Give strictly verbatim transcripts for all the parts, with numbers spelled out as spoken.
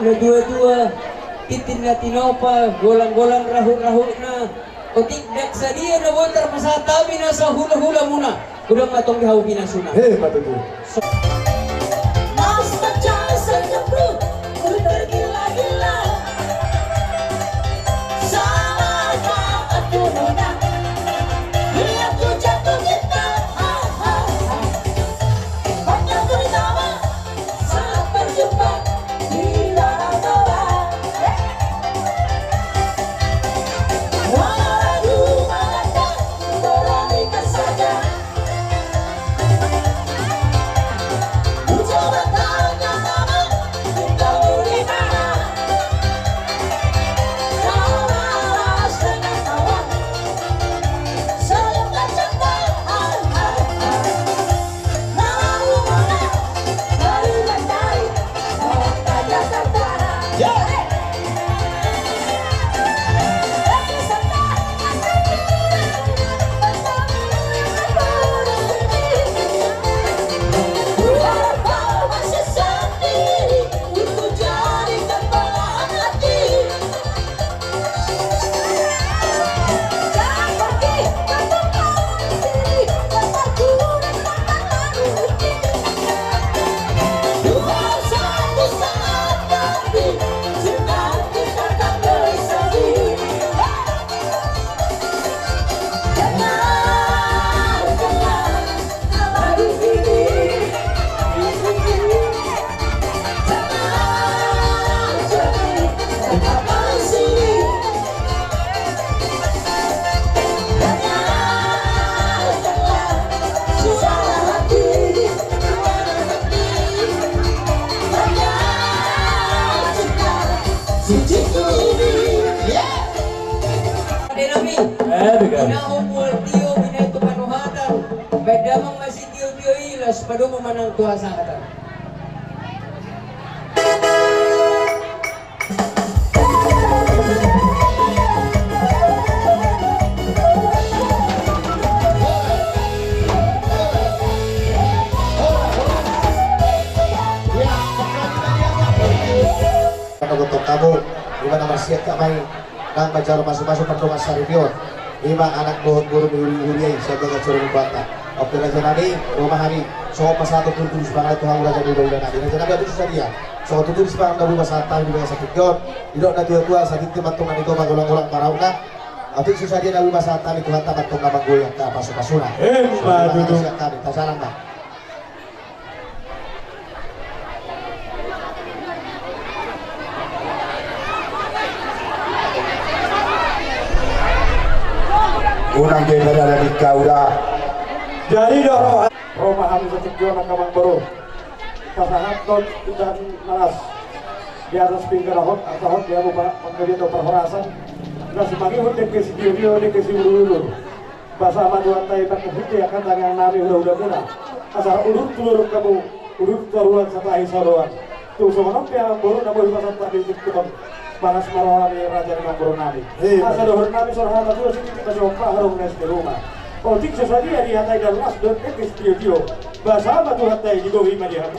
Natua-tua, tintin na tinopa, golang-golang rahut-rahutna. Otik ndang sadia na boi tarpasahat hami na sahula-hulamuna. Godang ma tong di hau pinasuna. He, patutu. Ade nami. Eh, begal. Binahen mual tio, binahen tu panuhatan. Baen damang ma sitio-tio i, laos padomu ma nang tu hasahatan. Hamu, ima na marsiangkap ma i, nang manjalo masumasu pandongan saripeon. Ima anak dohot boru ni huria i, sian bagas joro ni Tuhanta. Oke, raja nami, ro ma hami, songon pasahaton tutur sipanganon tu hamu raja ni hulahula nami. Raja nami, otik so sadia. Songon tutur sipanganon na boi pasahat hami di bagasan tingki on. Didok na tuatua, satintin ma antong na nikoba, golanggolang pangarahutna. Otik so sadia na boi pasahat hami Tuhanta ma antong na manggohi angka pasupasuna. Ima tutu. Sian hami, tajalang ma. Unang gabe dalan ni kaula. Jadi do ro, ro ma hami satingki on angka amangboru. Pasahathon udan na las di atas pinggan on, asa hot di hamu panggabean dohot parhorasan. Na sumangihut dengke sitiotio, dengke siulululu. Basa ma Tuhanta i manghuhut angka tangiang nami hulahulamuna. Asa udur tu dolok hamu, udur tu toruan, satahi saoloan. Tung songon on pe amangboru na boi pasahat hami tingki on. Palas ma roha ni raja ni amangboru nami. Asa dohonon nami songon hata tutu, sititik ma songon paharung na es di ruma. Otik so sadia dihatai dalan las dohot dengke sitiotio. Basa ma Tuhanta i digohi ma di hamu.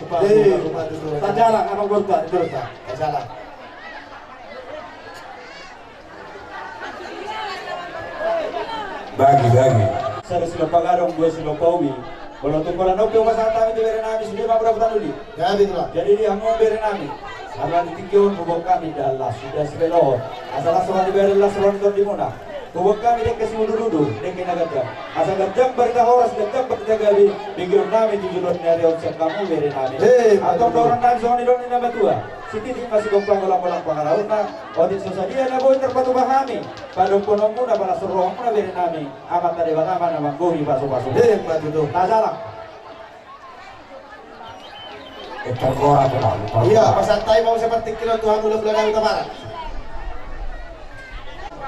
Tajalang amangboru ta, di jolo ta. Tajalang. Bagi, bagi. Sada silompa gadong, dua silompa ubi. Molo tung holan on pe hupasahat hami tu bere nami, sude ma mura hutanuli. Jadi di hamu bere nami, ala di tingki on huboan hami dalan las, sude sibelohon. Asa las roha ni bere, las roha ni tondimuna. Huboan hami dengke siudurudur, dengke na ganjang. Asa ganjang barita horas, ganjang barita gabe, di ginjang nami tu joloan ni ari on sian hamu bere nami. Antong dohonon nami songon nidok ni na matua. Sititik ma sigompa, golanggolang pangarahutna. Otik so sadia na boi tarpatupa hami padohononmuna, palas rohamuna bere nami, Amanta Debata ma na manggohi pasupasu. Ima tutu. Tajalang. Ia pasahat hami ma muse partingkian on tu hamu hulahula nami Hutabarat.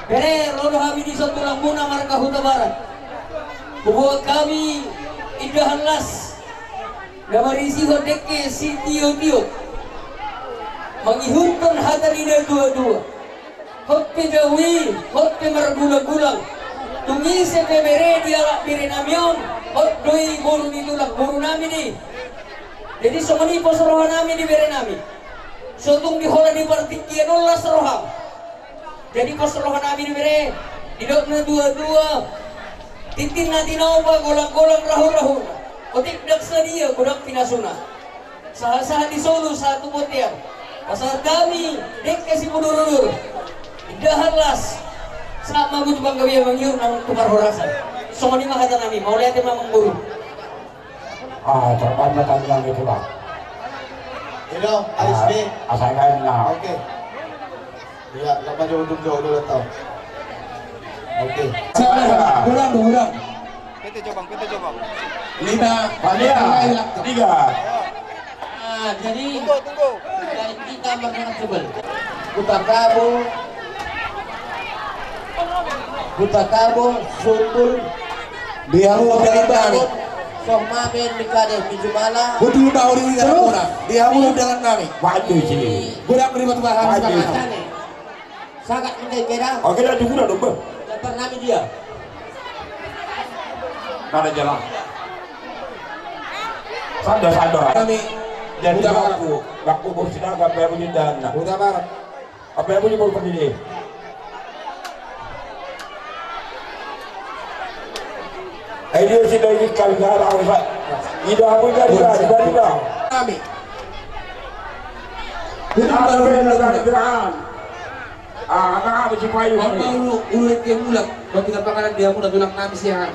Bere, ro do hami dison tulangmuna marga Hutabarat. Huboan hami indahan las na marisihon dengke sitiotio, mangihuthon hata ni natuatua. Hot pe jabu i, hot pe margulanggulang. Tung ise pe bere dialap bere nami on, hot do i boru ni tulang, boru nami do i. Jadi songon i pos roha nami di bere nami. So tung di holan ni partingkian on las roham. Jadi pos roha nami di bere, didok natuatua, tintin na tinopa, golanggolang rahurahuna. Otik ndang sadia godang pinasuna. Sahatsahat di solu, sahat tu bontean. Pasahat hami dengke simudurudur, indahan las. Sahat ma hamu tu panggabean, mangihut nang tu parhorasan. Songon i ma hata nami, mauliate ma amangboru. Ah, terbanyak tadi yang itu, Bang. Asa gaen na. Oke. Ia, lama jauh untuk jauh dulu tau. Oke. Sabar, ulang, ulang. Pete jobang, pete jobang. Lima, tiga. Ah, jadi, tunggu, tunggu. Dari kita berangkat sebel. Huta Kabo, Huta Kabo, Sumbul, di hamu dalan nami. Soh Mamen, Mikades, Mijumala. Betul, Bang, di dalan nami. Waduh, sini. Godang beri batu bahan. Waduh. Sagat menjadi kira. Oke, dah, cukup dah, domba. Dapat nami dia. Mana jalan? Sanda, sanda. Kami. Jadi Huta Barat. Waktu, waktu bos sinaga, apa yang bunyi dan. Huta Barat. Apa yang bunyi baru pergi ni? Eh, dia sudah ini kali dah, dah, dah. Ida, apa yang dari dah, dari dah. Kami. Huta Barat. Apa yang dari dah? Ah, anak apa si Payu? Apa ulu, ulu yang dia mulak? Kau tinggal panganan dia, mulak, mulak nami siang.